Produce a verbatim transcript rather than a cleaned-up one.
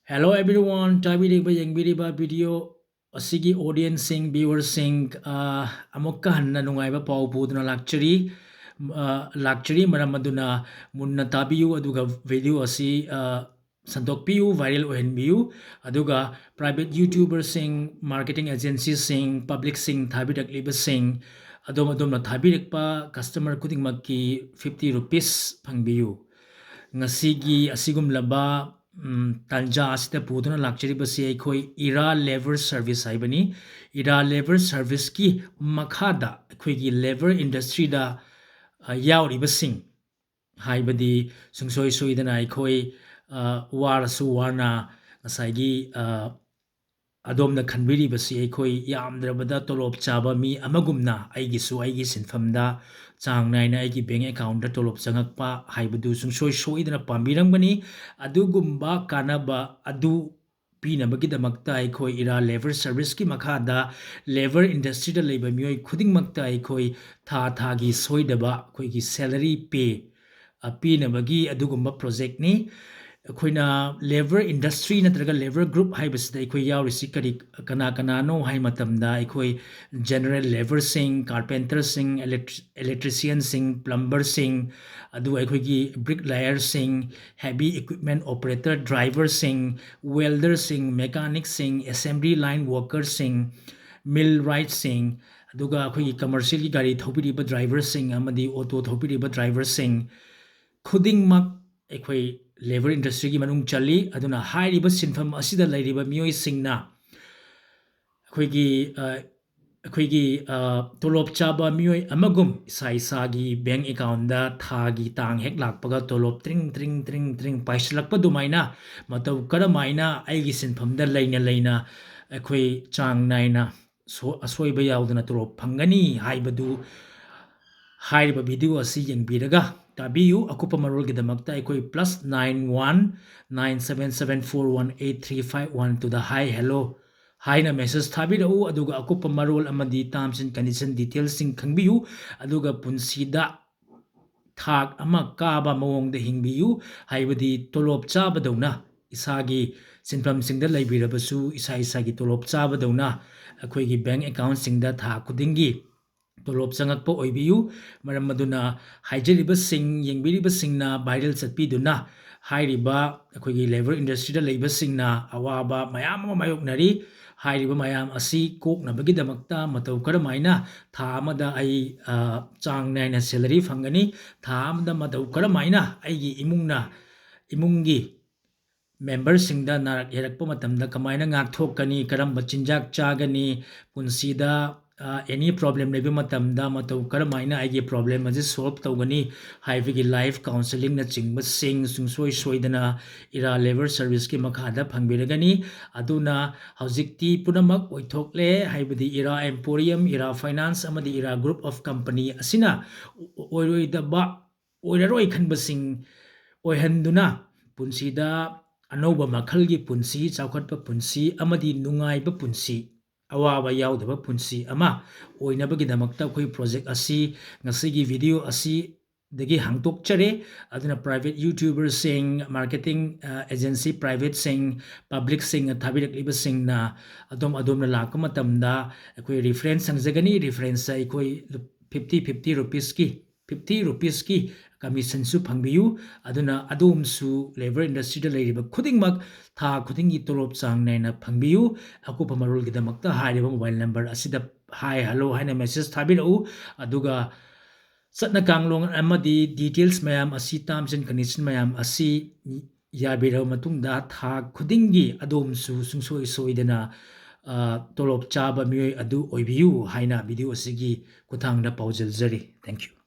Hello everyone, ꯇꯥꯕꯤꯔꯤꯕ, ꯌꯦꯡꯕꯤꯔꯤꯕ video ꯑꯁꯤꯒꯤ audienceꯁꯤꯡ, viewerꯁꯤꯡ, ꯑ, ꯑꯃꯨꯛꯀ ꯍꯟꯅ ꯅꯨꯡꯉꯥꯏꯕ ꯄꯥꯎ ꯄꯨꯗꯨꯅ ꯂꯥꯛꯆꯔꯤ꯫ ꯑ, ꯂꯥꯛꯆꯔꯤ꯫ ꯃꯔꯝ ꯑꯗꯨꯅ ꯃꯨꯟꯅ ꯇꯥꯕꯤꯌꯨ, ꯑꯗꯨꯒ video ꯑꯁꯤ, ꯑ, ꯁꯟꯗꯣꯛꯄꯤꯌꯨ, viral ꯑꯣꯏꯍꯟꯕꯤꯌꯨ꯫ ꯑꯗꯨꯒ private YouTuberꯁꯤꯡ, marketing agencyꯁꯤꯡ, publicꯁꯤꯡ, ꯊꯥꯕꯤꯔꯛꯂꯤꯕꯁꯤꯡ, ꯑꯗꯣꯝ ꯑꯗꯣꯝꯅ ꯊꯥꯕꯤꯔꯛꯄ customer ꯈꯨꯗꯤꯡꯃꯛꯀꯤ fifty rupees ꯐꯪꯕꯤꯌꯨ꯫ ꯉꯁꯤꯒꯤ ꯑꯁꯤꯒꯨꯝꯂꯕ, ꯎꯝ, ꯇꯥꯟꯖꯥ ꯑꯁꯤꯗ ꯄꯨꯗꯨꯅ ꯂꯥꯛꯆꯔꯤꯕꯁꯤ ꯑꯩꯈꯣꯏ ꯏꯔꯥ Labour Service ꯍꯥꯏꯕꯅꯤ꯫ ꯏꯔꯥ Labour Serviceꯀꯤ ꯃꯈꯥꯗ ꯑꯩꯈꯣꯏꯒꯤ labour industryꯗ, ꯑ, ꯌꯥꯎꯔꯤꯕꯁꯤꯡ, ꯍꯥꯏꯕꯗꯤ ꯁꯨꯡꯁꯣꯏ ꯁꯣꯏꯗꯅ ꯑꯩꯈꯣꯏ, ꯑ, ꯋꯥꯔꯁꯨ ꯋꯥꯅ ꯉꯁꯥꯏꯒꯤ, ꯑ, ꯑꯗꯣꯝꯅ ꯈꯟꯕꯤꯔꯤꯕꯁꯤ ꯑꯩꯈꯣꯏ ꯌꯥꯝꯗ꯭ꯔꯕꯗ ꯇꯣꯂꯣꯞ ꯆꯥꯕ ꯃꯤ ꯑꯃꯒꯨꯝꯅ ꯑꯩꯒꯤꯁꯨ ꯑꯩꯒꯤ ꯁꯤꯟꯐꯝꯗ ꯆꯥꯡ ꯅꯥꯏꯅ ꯑꯩꯒꯤ bank accountꯇ ꯇꯣꯂꯣꯞ ꯆꯪꯉꯛꯄ ꯍꯥꯏꯕꯗꯨ ꯁꯨꯡꯁꯣꯏ ꯁꯣꯏꯗꯅ ꯄꯥꯝꯕꯤꯔꯝꯒꯅꯤ꯫ ꯑꯗꯨꯒꯨꯝꯕ ꯀꯥꯟꯅꯕ ꯑꯗꯨ ꯄꯤꯅꯕꯒꯤꯗꯃꯛꯇ ꯑꯩꯈꯣꯏ ꯏꯔꯥ Labour Serviceꯀꯤ ꯃꯈꯥꯗ labour industryꯗ ꯂꯩꯕ ꯃꯤꯑꯣꯏ ꯈꯨꯗꯤꯡꯃꯛꯇ ꯑꯩꯈꯣꯏ ꯊꯥ ꯊꯥꯒꯤ ꯁꯣꯏꯗꯕ ꯑꯩꯈꯣꯏꯒꯤ salary pay, ꯑ, ꯄꯤꯅꯕꯒꯤ ꯑꯗꯨꯒꯨꯝꯕ projectꯅꯤ꯫ ꯑꯩꯈꯣꯏꯅ labour industry ꯅꯠꯇ꯭ꯔꯒ labour group ꯍꯥꯏꯕꯁꯤꯗ ꯑꯩꯈꯣꯏ ꯌꯥꯎꯔꯤꯁꯤ ꯀꯔꯤ, ꯀꯅꯥ ꯀꯅꯥꯅꯣ ꯍꯥꯏ ꯃꯇꯝꯗ, ꯑꯩꯈꯣꯏ general labourꯁꯤꯡ, carpenterꯁꯤꯡ, electri-, electricianꯁꯤꯡ, plumberꯁꯤꯡ, ꯑꯗꯨꯒ ꯑꯩꯈꯣꯏꯒꯤ bricklayerꯁꯤꯡ, heavy equipment operator driverꯁꯤꯡ, welderꯁꯤꯡ, mechanicꯁꯤꯡ, assembly line workerꯁꯤꯡ, millwrightꯁꯤꯡ, ꯑꯗꯨꯒ ꯑꯩꯈꯣꯏꯒꯤ commercialꯒꯤ ꯒꯥꯔꯤ ꯊꯧꯕꯤꯔꯤꯕ driverꯁꯤꯡ ꯑꯃꯗꯤ auto ꯊꯧꯕꯤꯔꯤꯕ driverꯁꯤꯡ ꯈꯨꯗꯤꯡꯃꯛ ꯑꯩꯈꯣꯏ labour industryꯒꯤ ꯃꯅꯨꯡ ꯆꯜꯂꯤ꯫ ꯑꯗꯨꯅ ꯍꯥꯏꯔꯤꯕ ꯁꯤꯟꯐꯝ ꯑꯁꯤꯗ ꯂꯩꯔꯤꯕ ꯃꯤꯑꯣꯏꯁꯤꯡꯅ ꯑꯩꯈꯣꯏꯒꯤ, ꯑ, ꯑꯩꯈꯣꯏꯒꯤ, ꯑ, ꯇꯣꯂꯣꯞ ꯆꯥꯕ ꯃꯤꯑꯣꯏ ꯑꯃꯒꯨꯝ ꯏꯁꯥ ꯏꯁꯥꯒꯤ bank accountꯇ ꯊꯥꯒꯤ ꯇꯥꯡ ꯍꯦꯛ ꯂꯥꯛꯄꯒ ꯇꯣꯂꯣꯞ ꯇ꯭ꯔꯤꯡ, ꯇ꯭ꯔꯤꯡ, ꯇ꯭ꯔꯤꯡ, ꯇ꯭ꯔꯤꯡ ꯄꯥꯏꯁꯤꯜꯂꯛꯄ ꯑꯗꯨꯃꯥꯏꯅ ꯃꯇꯧ ꯀꯔꯝꯍꯥꯏꯅ ꯑꯩꯒꯤ ꯁꯤꯟꯐꯝꯗ ꯂꯩꯅ ꯂꯩꯅ ꯑꯩꯈꯣꯏ ꯆꯥꯡ ꯅꯥꯏꯅ ꯁꯣ-, ꯑꯁꯣꯏꯕ ꯌꯥꯎꯗꯅ ꯇꯣꯂꯣꯞ ꯐꯪꯒꯅꯤ ꯍꯥꯏꯕꯗꯨ ꯍꯥꯏꯔꯤꯕ video ꯑꯁꯤ ꯌꯦꯡꯕꯤꯔꯒ ꯇꯥꯕꯤꯌꯨ꯫ ꯑꯀꯨꯞꯄ ꯃꯔꯣꯜꯒꯤꯗꯃꯛꯇ ꯑꯩꯈꯣꯏ plus nine one nine seven seven four one eight three five one twoꯗ "Hi, hello" ꯍꯥꯏꯅ message ꯊꯥꯕꯤꯔꯛꯎ, ꯑꯗꯨꯒ ꯑꯀꯨꯞꯄ ꯃꯔꯣꯜ ꯑꯃꯗꯤ terms and condition detailsꯁꯤꯡ ꯈꯪꯕꯤꯌꯨ꯫ ꯑꯗꯨꯒ ꯄꯨꯟꯁꯤꯗ ꯊꯥꯛ ꯑꯃ ꯀꯥꯕ ꯃꯑꯣꯡꯗ ꯍꯤꯡꯕꯤꯌꯨ, ꯍꯥꯏꯕꯗꯤ ꯇꯣꯂꯣꯞ ꯆꯥꯕꯗꯧꯅ ꯏꯁꯥꯒꯤ ꯁꯤꯟꯐꯝꯁꯤꯡꯗ ꯂꯩꯕꯤꯔꯕꯁꯨ, ꯏꯁꯥ ꯏꯁꯥꯒꯤ ꯇꯣꯂꯣꯞ ꯆꯥꯕꯗꯧꯅ ꯑꯩꯈꯣꯏꯒꯤ bank accountꯁꯤꯡꯗ ꯊꯥ ꯈꯨꯗꯤꯡꯒꯤ ꯇꯣꯂꯣꯞ ꯆꯪꯉꯛꯄ ꯑꯣꯏꯕꯤꯌꯨ꯫ ꯃꯔꯝ ꯑꯗꯨꯅ ꯍꯥꯏꯖꯔꯤꯕꯁꯤꯡ, ꯌꯦꯡꯕꯤꯔꯤꯕꯁꯤꯡꯅ viral ꯆꯠꯄꯤꯗꯨꯅ ꯍꯥꯏꯔꯤꯕ ꯑꯩꯈꯣꯏꯒꯤ labour industryꯗ ꯂꯩꯕꯁꯤꯡꯅ ꯑꯋꯥꯕ ꯃꯌꯥꯝ ꯑꯃ ꯃꯥꯌꯣꯛꯅꯔꯤ꯫ ꯍꯥꯏꯔꯤꯕ ꯃꯌꯥꯝ ꯑꯁꯤ ꯀꯣꯛꯅꯕꯒꯤꯗꯃꯛꯇ ꯃꯇꯧ ꯀꯔꯝ ꯍꯥꯏꯅ ꯊꯥ ꯑꯃꯗ ꯑꯩ, ꯑ, ꯆꯥꯡ ꯅꯥꯏꯅ salary ꯐꯪꯒꯅꯤ? ꯊꯥ ꯑꯃꯗ ꯃꯇꯧ ꯀꯔꯝ ꯍꯥꯏꯅ ꯑꯩꯒꯤ ꯏꯃꯨꯡꯅ, ꯏꯃꯨꯡꯒꯤ memberꯁꯤꯡꯗ ꯅꯥꯔꯛ ꯌꯦꯔꯛꯄ ꯃꯇꯝꯗ ꯀꯃꯥꯏꯅ ꯉꯥꯛꯊꯣꯛꯀꯅꯤ? ꯀꯔꯝꯕ ꯆꯤꯟꯖꯥꯛ ꯆꯥꯒꯅꯤ? ꯄꯨꯟꯁꯤꯗ, ꯑ, any problem ꯂꯩꯕ ꯃꯇꯝꯗ ꯃꯇꯧ ꯀꯔꯝ ꯍꯥꯏꯅ ꯑꯩꯒꯤ problem ꯑꯁꯤ solve ꯇꯧꯒꯅꯤ? ꯍꯥꯏꯕꯒꯤ life counselingꯅꯆꯤꯡꯕꯁꯤꯡ ꯁꯨꯡꯁꯣꯏ ꯁꯣꯏꯗꯅ ꯏꯔꯥ labour serviceꯀꯤ ꯃꯈꯥꯗ ꯐꯪꯕꯤꯔꯒꯅꯤ꯫ ꯑꯗꯨꯅ ꯍꯧꯖꯤꯛꯇꯤ ꯄꯨꯝꯅꯃꯛ ꯑꯣꯏꯊꯣꯛꯂꯦ, ꯍꯥꯏꯕꯗꯤ ꯏꯔꯥ Emporium, ꯏꯔꯥ Finance ꯑꯃꯗꯤ ꯏꯔꯥ group of company ꯑꯁꯤꯅ ꯑꯣꯏꯔꯣꯏꯗꯕ, ꯑꯣꯏꯔꯔꯣꯏ ꯈꯟꯕꯁꯤꯡ ꯑꯣꯏꯍꯟꯗꯨꯅ ꯄꯨꯟꯁꯤꯗ ꯑꯅꯧꯕ ꯃꯈꯜꯒꯤ ꯄꯨꯟꯁꯤ, ꯆꯥꯎꯈꯠꯄ ꯄꯨꯟꯁꯤ ꯑꯃꯗꯤ ꯅꯨꯡꯉꯥꯏꯕ ꯄꯨꯟꯁꯤ, ꯑꯋꯥꯕ ꯌꯥꯎꯗꯕ ꯄꯨꯟꯁꯤ ꯑꯃ ꯑꯣꯏꯅꯕꯒꯤꯗꯃꯛꯇ ꯑꯩꯈꯣꯏ project ꯑꯁꯤ ꯉꯁꯤꯒꯤ video ꯑꯁꯤꯗꯒꯤ ꯍꯥꯡꯗꯣꯛꯆꯔꯦ꯫ ꯑꯗꯨꯅ private YouTuberꯁꯤꯡ, marketing, ꯑ, agency privateꯁꯤꯡ, publicꯁꯤꯡꯅ ꯊꯥꯕꯤꯔꯛꯂꯤꯕꯁꯤꯡꯅ ꯑꯗꯣꯝ ꯑꯗꯣꯝꯅ ꯂꯥꯛꯄ ꯃꯇꯝꯗ ꯑꯩꯈꯣꯏ reference ꯍꯪꯖꯒꯅꯤ꯫ Referenceꯇ ꯑꯩꯈꯣꯏ fifty, fifty rupeesꯀꯤ, fifty rupeesꯀꯤ commissionꯁꯨ ꯐꯪꯕꯤꯌꯨ꯫ ꯑꯗꯨꯅ ꯑꯗꯣꯝꯁꯨ labour industryꯗ ꯂꯩꯔꯤꯕ ꯈꯨꯗꯤꯡꯃꯛ ꯊꯥ ꯈꯨꯗꯤꯡꯒꯤ ꯇꯣꯂꯣꯞ ꯆꯥꯡ ꯅꯥꯏꯅ ꯐꯪꯕꯤꯌꯨ꯫ ꯑꯀꯨꯞꯄ ꯃꯔꯣꯜꯒꯤꯗꯃꯛꯇ ꯍꯥꯏꯔꯤꯕ mobile number ꯑꯁꯤꯗ hi, hello ꯍꯥꯏꯅ message ꯊꯥꯕꯤꯔꯛꯎ꯫ ꯑꯗꯨꯒ ꯆꯠꯅ ꯀꯥꯡꯂꯣꯟ ꯑꯃꯗꯤ details ꯃꯌꯥꯝ ꯑꯁꯤ, terms and condition ꯃꯌꯥꯝ ꯑꯁꯤ ꯌꯥꯕꯤꯔꯕ ꯃꯇꯨꯡꯗ ꯊꯥ ꯈꯨꯗꯤꯡꯒꯤ ꯑꯗꯣꯝꯁꯨ ꯁꯨꯡꯁꯣꯏ ꯁꯣꯏꯗꯅ, ꯑ, ꯇꯣꯂꯣꯞ ꯆꯥꯕ ꯃꯤꯑꯣꯏ ꯑꯗꯨ ꯑꯣꯏꯕꯤꯌꯨ ꯍꯥꯏꯅ video ꯑꯁꯤꯒꯤ ꯈꯨꯠꯊꯥꯡꯗ ꯄꯥꯎꯖꯦꯜꯖꯔꯤ꯫ Thank you꯫